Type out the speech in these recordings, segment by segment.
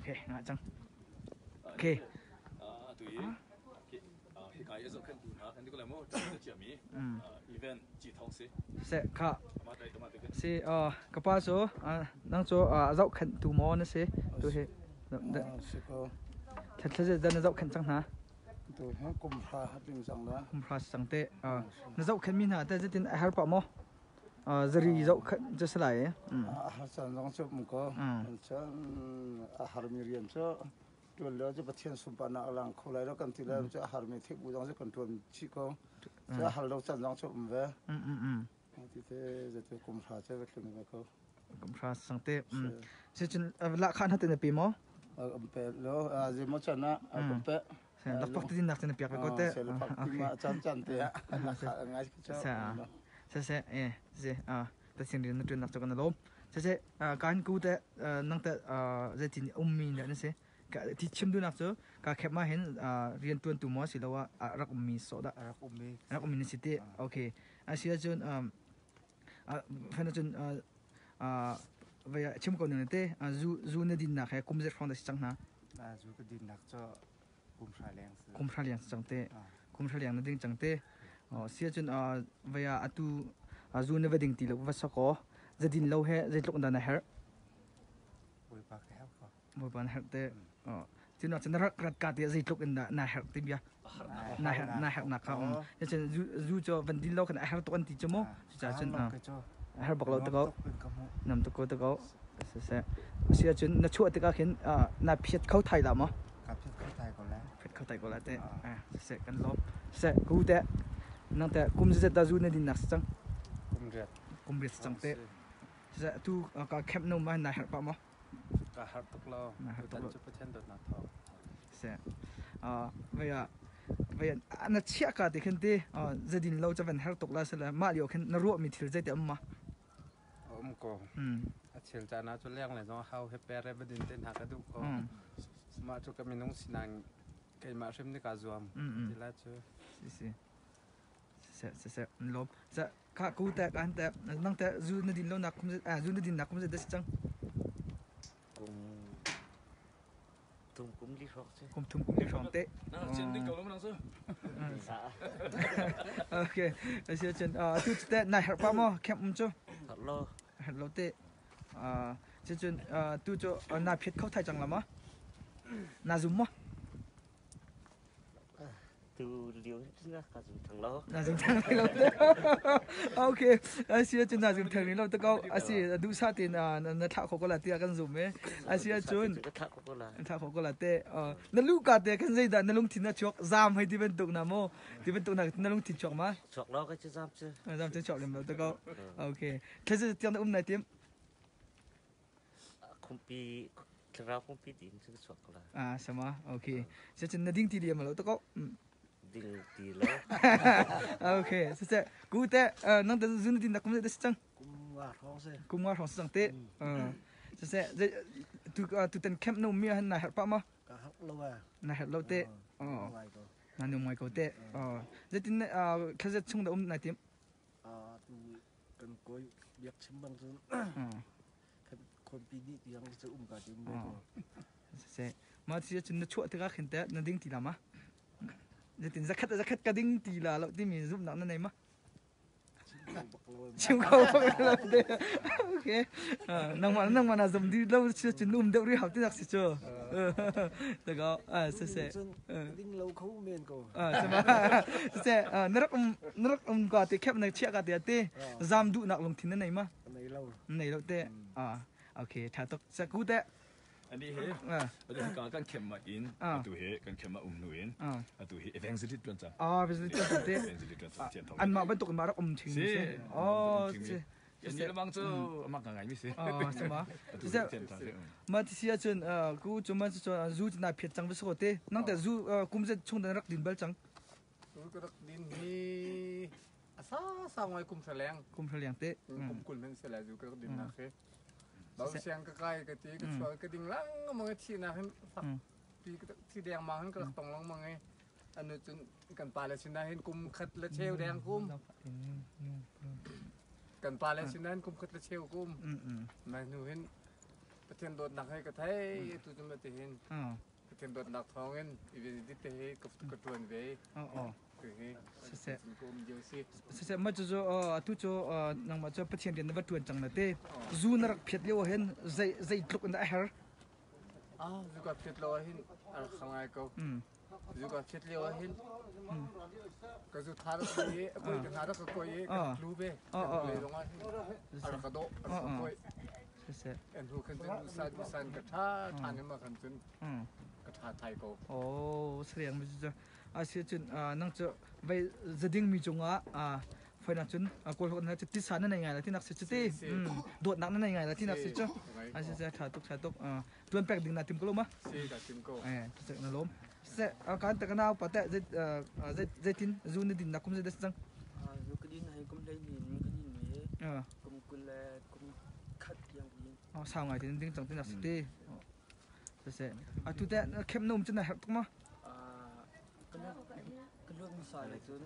Okay, nga cang. Okay. Atu i hika i a zohkhenhtu hna kan ti ko lai mu a ciami event ci thawng si. Se kha si ka pa cu nang cu a zohkhenhtu maw na si tu hi thla dan na zohkhenh cang hna. Tu hi kum hra tling cang la. Kum hra cang te. Na zohkhenhmi hna te zeitin a har pah maw? Zari zohkhenh cu si lai. A har caan zong cu um ko. Cun a harmi rian cu ṭuan lio cu Pathian sunparnak a lang kho lai lo kan ti lai cu a harmi thik bu zong cu kan ṭuan chih ko. Cu a har lo caan zong cu um ve. Ti te zeiti kum hra cu va tlung ve ko. Kum hra sang te. Si cun lahkhah na te na pe maw? Am pe lo zeimaw caan ah kan pe. Lakpak ti nak na piak ve ko te. Caan caan te ah ngai cu. Se se eh se a ta sin rian na ṭuan nak cu kan lawm. Se se kan ku te nang te zeitin ummi na na si. Ti chim duhnak cu ka khep ma hin rian ṭuan tu maw si lo ah rak ummi so dah. Rak ummi. Rak ummi na si te. Okay. Asi ahcun fan cun vai chim ko ning te zu zu na din nak he kum zet hrawng da si cang hna. Zu ka din nak cu kum hra leng si. Kum hra leng si cang te. Kum hra leng na ding cang te. Si ahcun vai atu zu na va ding ti lo va sako zadin lo he zeitluk dah na herh. Bawipa ka herh ko. Bawipa na herh te. Cun cun na rak rat ka te zeitluk in dah na herh ti bia. Na herh na herhnak kha um. Cun zu zu cu van din lo khan a herh tuk an ti cu mu. Cucaah cun a herh bak lo te ko. Nam tuk ko te ko. Siseh. Si ahcun na chuah tikah khin na phiat kho thai la maw? Ka phiat kho thai ko lai. Phiat kho thai ko lai te. Siseh kan lawm. Siseh ku te nang te kum zet da zu na din nak si cang? Kum riat. Kum riat si cang te. Siseh tu ka camp no ma na herh pah maw? Ka herh tuk lo. Na herh tuk lo. Cu Pathian dawtnak thawng. Siseh. Vei ah vei na chiah ka te khin te zedin lo ca van herh tuk la sile mah lio khin na ruah mi thil zei te um ma? A um ko. A chel caan ah cu leng le zong hau he per he badin te hna ka duh ko. Mah cu ka minung sinak keimah hrim nih kaa zuam. Ti la cu. Si si. Siseh siseh lawm. Sa kha ku te kan te nang te zu na din lo nak kum zu na din nak kum da si cang. Kum thum kum li hrawng si. Kum thum kum li hrawng te. Na chin ding ko lo nang su. Okay. Asi cun tu te na herh pa maw camp um cu? Herh lo. Herh lo te. Cucun tu cu na phiat kho thai cang la ma? Na zum maw? Tu lio na ka zum thang lo. Na zum thang lo. Okay. Asi cun na zum thang lo te ko. Asi duhsah te na na thlah kho ko la tiah kan zum e. Asi cun ka thlah kho ko la. Thlah kho ko la te. Na lu ka te kan zeidah na lungthin na chuak zam hei ti bantuk na mo. Ti bantuk na na lungthin chuak ma? Chuak lo ka chu zam cu. Zam cu chuak lem lo te ko. Okay. Thlazi tiang na um nai tim? Khumpi thlarau khumpi tiin cu ka chuak ko la. Ah sama. Okay. Se cun na ding ti liam lo te ko. Ding ti lo. Okay. Se se ku te nang te zun din na kum te si cang. Kum nga hrawng si. Kum nga hrawng si cang te. Se se tu tu ten camp no mi han na herh pa ma? Ka herh lo eh. Na herh lo te. Oh. Na nu ngai ko te. Oh. Zetin thlazet chung da um na tim? Tu kan kawi biak chim bang cun khuanpi dih tiang cu um ka tim ve ko. Siseh mah si cun na chuah tikah khin teh na ding ti la ma? Zetin zakhat zakhat ka ding ti la lo timi zumhnak na nei ma? Chim kho bak lo te. Okay. Nangmah nangmah na zum di lo si cun um deuh ri hau ti nak si cu. Tako siseh. Ding lo kho men ko. Siseh na rak um na rak um ka te khep na chia ka te te zam duhnak lungthin na nei ma? Nei lo. Nei lo te. Ah okay tha tuk. Sa ku te. Ani he atu hi ka kan khem ma in atu he kan khem ma um nu in atu hi evangelist tuan cang. Ah evangelist tuan te. Evangelist tuan cang thian thong. An mah bantuk in ma rak um thing si. Oh si. Ni lamang cu amah ka ngai mi si. Ah sama. Ma ti si ahcun ku cu ma cu zu na phiat cang va si ko te. Nang te zu kum zet chung dan rak din bal cang. Zu ka rak din hi a sa sa ngai kum hra leng. Kum hra leng te. Kum kul men se la zu ka rak din nak hi. Bau siang ka kai ka ti ka chual ka ding lang mang thi na hin fak pi thi deng mang hin ka rak tong lang mang ai. Anu cun kan pa le sin hin kum khat le cheu deng kum. Kan pa le sin hin kum khat le cheu kum. Ma nu hin. Pathian dawtnak he ka thei tu cu ma ti hin. Pathian dawtnak thawngin i te hi ka ṭuan ve. Siseh. Siseh ma cu atu cu nangmah cu Pathian rian na va ṭuan cang na te. Zu na rak phiat lio hin zei zei tluk in dah a her? Ah, zu ka phiat lo hin a rak ngai ko. Zu ka phiat lio ah hin ka zu tha rak i a koi ka hna rak ka koi i ka tlu ve. Ka le zong ah hin a rak ka dawh, a rak ka koi. Siseh. En hu khan cun usan usan ka tha tha ne ma khan cun ka tha thai ko. Oh, sariang mi cu asi cun nang cu vei zading mi cungah foinak cun kawl hok na cu tisa na nei ngai la tinak si cu ti dawtnak na nei ngai la tinak si cu asi se tha tuk tha tuk tuan pek ding na tim ko lo ma si ka tim ko eh tu na lom se kan ta kana pa te zeitin zu na din na kum zai das cang zu ka din hai kum hlei ni ka din mi kum kul le kum khat tiang ka din oh sau ngai tin ding cang tinak si ti se atu te khem na um cun na herh tuk ma Ka luat hmasa le cun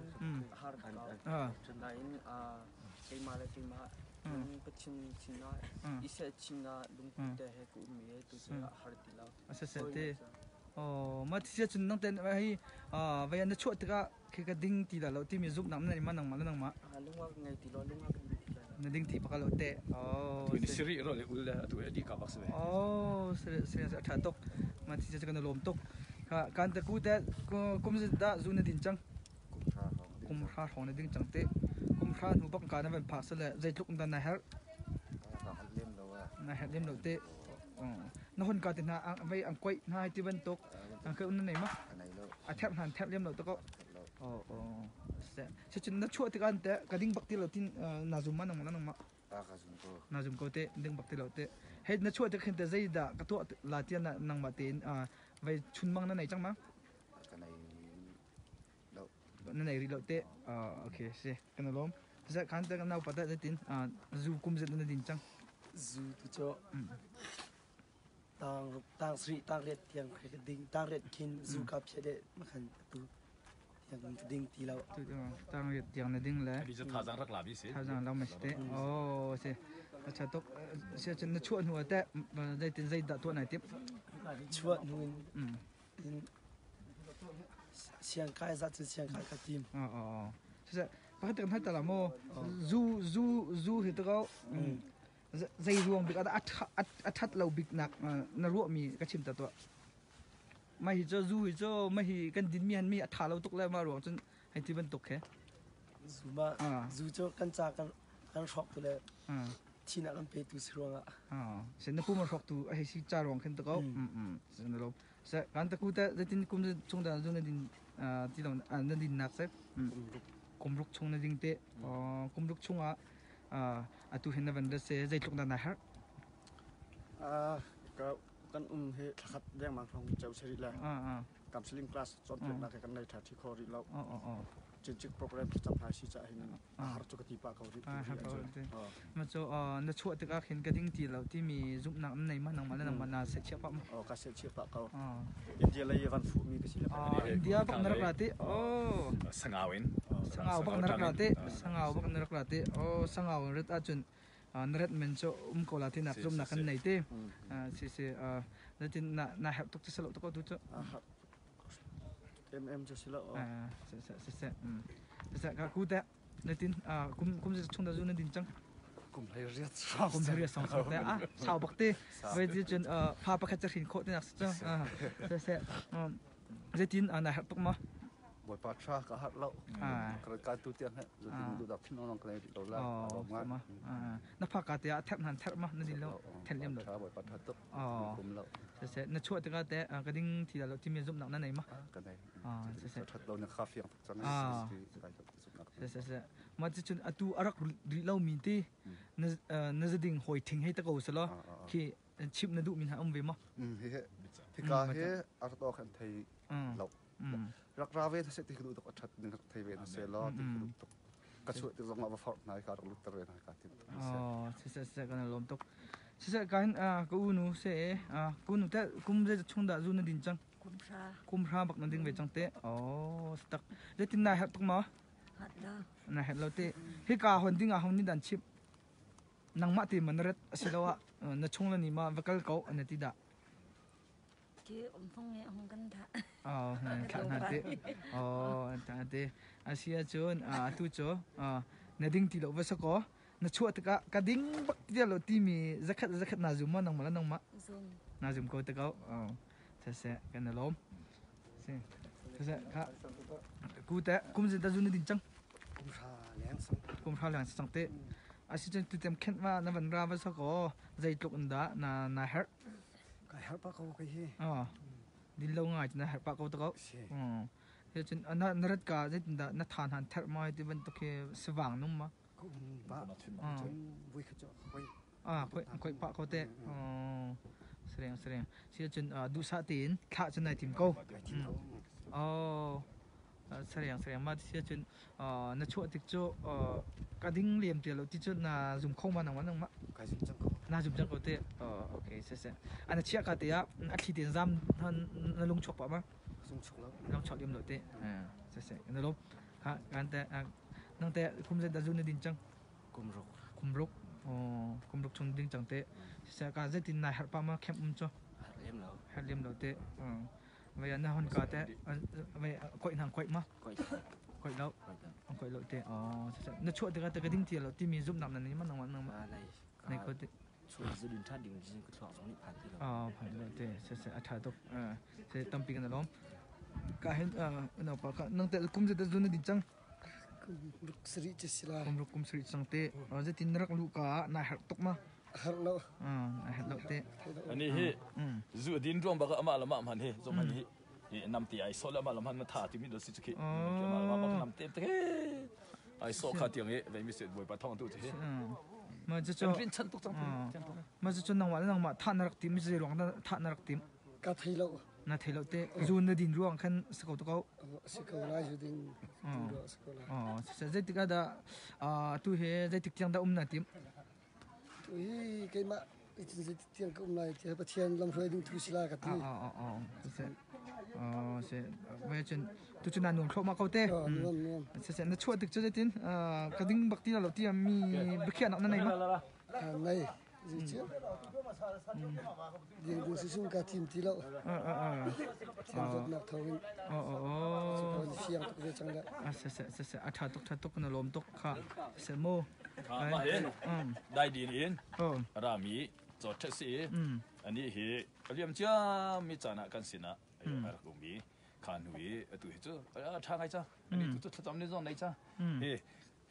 har ka kau. Nain keimah le keimah cun Pathian sinah i seh chin ah lungput te he ka um i tu cu a har ti lo. Siseh te. Oh, ma thisia cun nang ten hei vai na chuah tikah khi ka ding ti la lo timi zumhnak na nei ma nangmah le nangmah. Lungak ngei ti lo lungak ding ti la. Na ding ti baka lo te. Oh. Tu ni siri ro le ul le atu e di ka bak se. Oh, siri siri a tha tuk. Ma thisia cu kan lawm tuk. Kan te ku te kum da zu na din cang. Kum hra hrawng na ding cang te. Kum hra hnu bak ka na van phak sale zeitluk dan na herh. Na herh lem lo te. Na hon ka te hna vei ang koi hna ti bantuk. Ang ke un na nei ma? A therh hna therh lem lo te ko. Oh oh. Se se cun na chuah tikah te ka ding bak ti lo tin na zum ma nang ma nang ma. Na zum ko te ding bak ti lo te. Hei na chuah tik khin te zei dah ka tuah la tian na nang ma tein vai chun mang na nei cang ma? Ka nei lo. Na nei ri lo te. Okay se kan lom. Ze kan te nau pata zetin zu kum zet na din cang. Zu tu cho tang tang sri tang riat tiang khi ka ding tang riat khin zu ka phia de ma khan tu tiang ka ding ti lo. Tang riat tiang na ding le. Adi cu thazang rak la bi si. Thazang la ma si te. Oh se. Acha tuk se cun na chuah hnu te zeitin zei dah tuah nai tip. Chuah hnu in in siang kai za cun siang kai ka tim. Oh oh. Se pakhat kan hal ta la mo zu zu zu hi to ko zei ruang bik ah dah a ṭhat lo biknak na ruahmi ka chim ta tuah. Mah hi cu zu hi cu mah hi kan dinmi han mi a ṭha lo tuk le mah ruang cun hei ti bantuk he. Zu ma zu cu kan ca kan kan hrawk tu le thi nak kan petu si ruangah. Se na pum a hrawk tu a hei si ca ruang khin ta ko. Se na lo. Se kan ta ku te zeitin kum chung da zu na din ti lo na din nak se. Kumruk chung na ding te. Kumruk chung ah atu hin na van rat se zeitluk dah na herh? Kan um hi thlakhat dengmang hrawng ceu si rih le counseling class cawnpiaknak hi kan nei ṭha ṭhi kho rih lo. Cincik program thlacam hna si caah hin a har cu ka ti pah ko rih. Ma cu na chuah tikah khin ka ding ti lo timi zumhnak na nei ma nangmah le nangmah na sehchiah pah ma? Ka sehchiah pah ko. India lei van fuhmi ka si le. India bak na rak ra ti. Oh. Sangau in. Sangau bak na rak ra ti. Sangau bak na rak ra ti. Oh, sangau in rat ahcun na rat men cu um ko la ti nak zumnak kan nei ti. Si si natin na na herh tuk ti salo tuk tu cu. MM cu si lo. Si si si si. Si ka ku te Natin kum kum chung da zu na din cang. Kum hlei riat sau. Kum hlei riat sau sau te a sau bak te. Ve ti cun fa pakhat ca hrin khawh te nak si cu. Se se zeitin na herh tuk ma? Bawipa tha ka har lo. Ka tu tiang he zutin du dak thin nong ka nei lo la. Ma. Na pha ka te a thep nan ther ma na din lo then lem lo. Tha bawipa tha tuk. Kum lo. Se se na chuah tikah te ka ding thi lo timi zumnak na nei ma? Ka nei. Se se that lo na kha fiang tuk cang. Mah cucun atu a rak rih lomi ti na zading hawi thing hei ta ko selaw khi chimh na duhmi hna um ve maw? Hika hi a rat awk an thei lo. Rak ra ve hna seh ti ka duh tuk a ṭhat ning rak thei ve hna seh law ti ka duh tuk. Ka chuah tik zong ah va forh hna i ka rak lutter ve hna ka tim tuk. Oh, siseh siseh kan lawm tuk. Siseh ka hin ka unu se ka unu te kum zei chung dah zu na din cang? Kumhra. Kumhra bak na ding ve cang te. Oh, tak. Zeitin na herh tuk maw? Hat lo. Na herh lo te. Hika hon ding ah hon ni dan chip. Nangmah te ma na rat asiloah na chung le ni ma va kal ko na ti dah? Ke um phong nge hong kan dah. Oh, thlah hna te. Oh, thlah te. Asi ahcun atu cu na ding ti lo va sa ko. Na chuah tikah ka ding bak ti lo timi zakhat zakhat na zum ma nangmah le nangmah? Zum. Na zum ko te ko. Oh. Siseh kan na lawm. Si. Siseh kha ku te kum zin ta zun na din cang. Kum hra leng sang. Kum hra leng sang te. Asi cun tutem khenh ma na van ra va sa ko zeitluk in dah na na herh. Ka herh pa ko kai hi. Oh. Din lo ngai na herh pa ko ta ko. Si. He cun na na rat ka zeitin dah na than han therh ma ti bantuk hi sawang nung ma. Ko um ba. Vui kha cho koi. Ah koi koi pa ko te. Sereng sereng. Si cun duhsah tein thlah cun nai tim ko. Oh. Sereng sereng ma si cun na chuah tik cu ka ding lem te lo ti cu na zum kho ma nang ma nang ma. Ka zum cang ko. Na zum cang ko te. Okay se se. Ana chia ka te ah a thli ten zam na lung chuak pa ma. Lung chuak lo. Lung chuak lem lo te. Se se. Na lo. Ha kan te nang te kum zet da zu na din cang. Kum ruk. Kum ruk. Oh, kum ruk chung ding cang te. Siseh ka zeitin nai harh pa ma khem um cu. Harh lem lo. Harh lem lo te. Vai na hon ka te vai koi nang koi ma. Koi. Koi lo. Koi lo te. Oh, siseh na chuah tikah te ka ding ti lo timi zumnak na nei ma nang ma nang ma. Nei. Nei ko te. Chuah zu din tha ding jin ka thluak zong nih phan ti lo. Ah, phan ti lo te. Siseh a tha tuk. Se tampi kan lom. Ka hin no pa ka nang te kum zet zu na din cang. Kum ruk sarih cu si lai. Kum ruk kum sarih cang te. Zeitin na rak luh ka ah nai harh tuk ma? Harh lo. Nai harh lo te. Ani hi zu din ruang bak amah lamah man hi zong man hi nam ti ai so la amah lamhan ma tha ti mi do si chu khi amah lamah bak nam te te ai so kha tiang i vei mi se boi pa thong tu chu hi ma chu chu rin chan tuk cang ma chu chu nangmah nangmah tha na rak tim zei ruang tha na rak tim ka thei lo Na thei lo te zu na din ruang khan si ko to ko. Si ko lai zu ding ruang si ko lai. Oh, zeitik ah dah tu he zeitik tiang dah um na tim? Tu hi keimah zeitik tiang ka um lai ti Pathian lamhruai ding thu si la ka ti. Oh oh oh. Oh, se ve cun tu cun na nuam thluahmah ko te. Nuam nuam. Se se na chuah tik cu zeitin ka ding bak ti lo ti mi biakhiahnak na nei ma? Nei. Ding sisung ka thim ti lo. Thiam zawtnak thawngin. Fiang tuk ve cang dah. Se se se se a tha tuk tha tuk na lawm tuk kha se mu. Mah hin dai din in rami caw si ani hi liam cia mi caan ah kan sinah a rak um i kha hnu i atu hi cu a tha ngai ca ani tu cu thlacam ni zong nei ca hi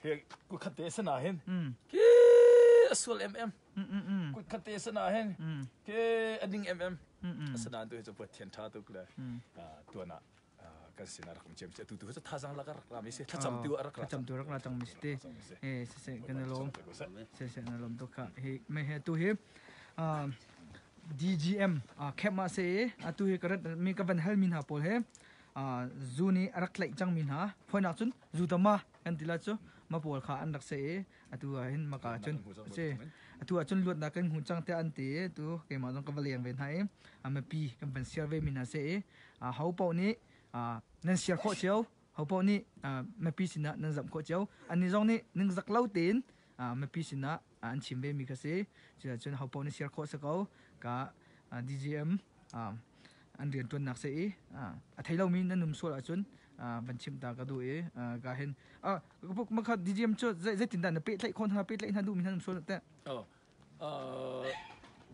He kut te sana hin ke a sual em kut khat te sana hin ke a ding em asana tu hi cu Pathian tha tuk le tuan ah kan sin rak um cem tu tu cu thazang lak rak ra mi si thlacam tu rak ra thlacam tu rak ra cang mi si te e se se kan lom se se na lom to kha he me he tu hi DGM camp ah se atu hi karat mi ka van hal mi hna pawl he zu nih a rak tlaih cang mi hna foinak cun zu tama kan ti la cu ma pawl kha an rak se i atu ah hin maka cun si atu ah cun luatnak kan hmu cang tiah an ti i tu keimah zong ka va leng ve hna i mipi kan van siar ve mi hna si i ho paoh nih nan siar khawh cio ho paoh nih mipi sinah nan zamh khawh cio annih zong nih ningzak lo tein mipi sinah an chim ve mi kha si cucun ho paoh nih siar khawh si ko ka DGM an rianṭuannak si i a thei lomi nan um sual ahcun van chimh ta ka duh i ka hin makha DGM cu zeitindah na pehtlaih khawh hna pehtlaih hna duhmi hna um sual teh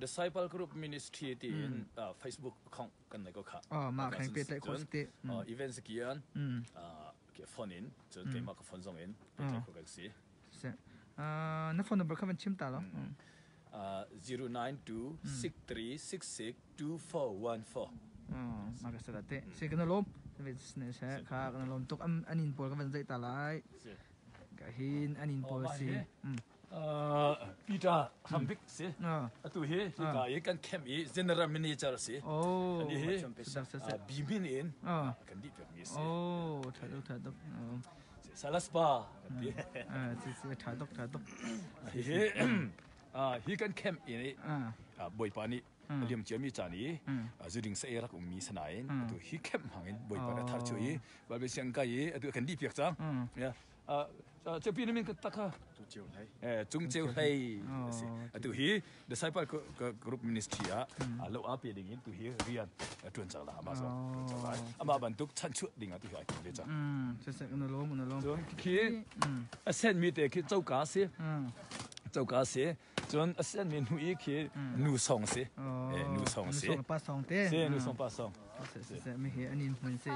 Disciple Group Ministry tiin Facebook account kan nei ko kha. Oh, mah khan pehtlaih khawh te. Event kian phone in cun keimah ka phone zong in pehtlaih khawh kan si. Na phone number kha van chim ta lo. 092 6366 2414. Mah ka sala te. Se kana lom. Ne se kha kana lom tuk anin pawl ka van zai ta lai. Ka hin anin pawl si. Peter Hambik si. Atu hi hika i kan camp i general manager si. Oh. Ani hi bimin in kan dih pek mi si. Oh, tha tuk tha tuk. Salas pa kan ti. Si si tha tuk tha tuk. Hi hi kan camp i Bawipa nih a liam ciami caan i zuding sa rak ummi sanain atu hi camp hmangin Bawipa na thar chu i Bible siang kai i atu kan dih piak cang. Cepi na min ka tak ha. Cung Ceu Hlei. Si. Atu hi Disciple Group Ministry ah lo a pe ding in tu hi rian tuan cang la ama zo tuan cang lai. Ama bantuk chanchuah ding ah tu hi ai tim ve cang. Sisek na lom na lom. Cun khi a sen mi te khi coka si. Coka si. Cun a sen mi hnu i khi nu song si. Nu song si. Nu song pa song te. Si nu song pa song. Sisek mi hi anin hmun si.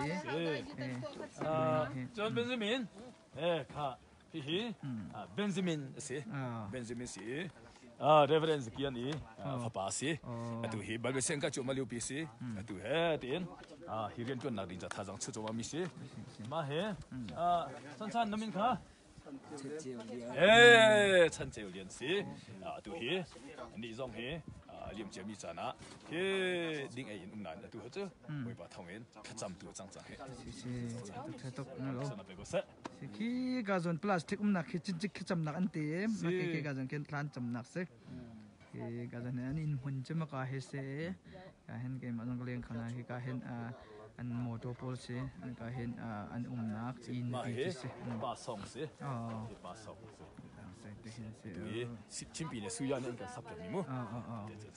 Cun Benjamin Eh kha hihi Benjamin a si. Benjamin si i Reverend Zakian i fapa a si. Atu hi Bible siang ka cu maliu pi si. Atu he tiin hi rian tuannak ding ca thazang chu cawma mi si. Mah he chan chan na min kha Eh chan ceu lian si. Atu hi ni zong hi liam cia mi caan ah hi ding ei in um nain atu cu Bawipa thawng in thlacam tu cang cang hi. Si tuk na lo. Si khi ka zon plastic umnak khi cincik thlacamnak an ti ma ke ke ka zon ken tlan camnak si. Hi ka zon an in hmun cu ma ka he se ka hen ke ma zong ka leng khana hi ka hen an motor pawl si an ka hen an umnak inn ti si. Pa song si. Pa song si. Chinpi le suya nih an kan sap mi mu.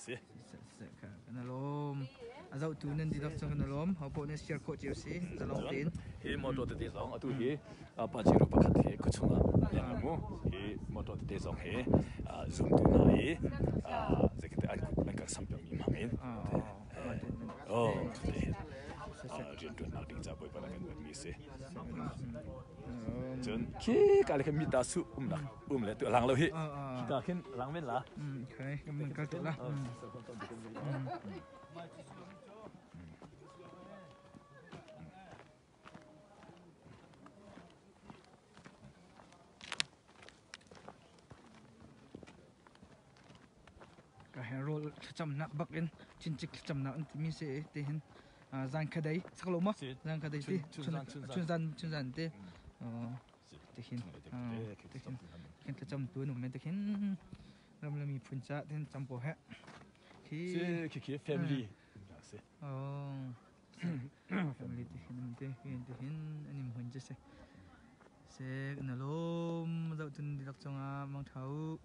Si. Kan lawm. A zohtu nan dihlak cu kan lawm. Ho paoh nih share khawh cio si. Zalong tein. Hi motor tete zong atu hi Pajero pakhat hi khuachung ah leng mu. Hi motor tete zong hi zumtu hna i zeikate an kut an kan sam piak mi hmang in oh riantuannak ding ca Bawipa na kan pek mi si. Cun khi ka le khin mita su umnak um le tu lang lo hi. Ka khin lang men la. Okay, kan kal tu la. Ka he rawl thlacamnak bak in cincik thlacamnak an timi si ti hin zan khadei sak lo ma zan khadei ti chun zan chun zan te ti hin ti hin khin thlacam tu nu men ti hin ram le miphun ca tin cam ko he khi khi khi family si oh family ti hin te hin ti hin anim hun che se se na lom zoh tun dilak chungah mang thau.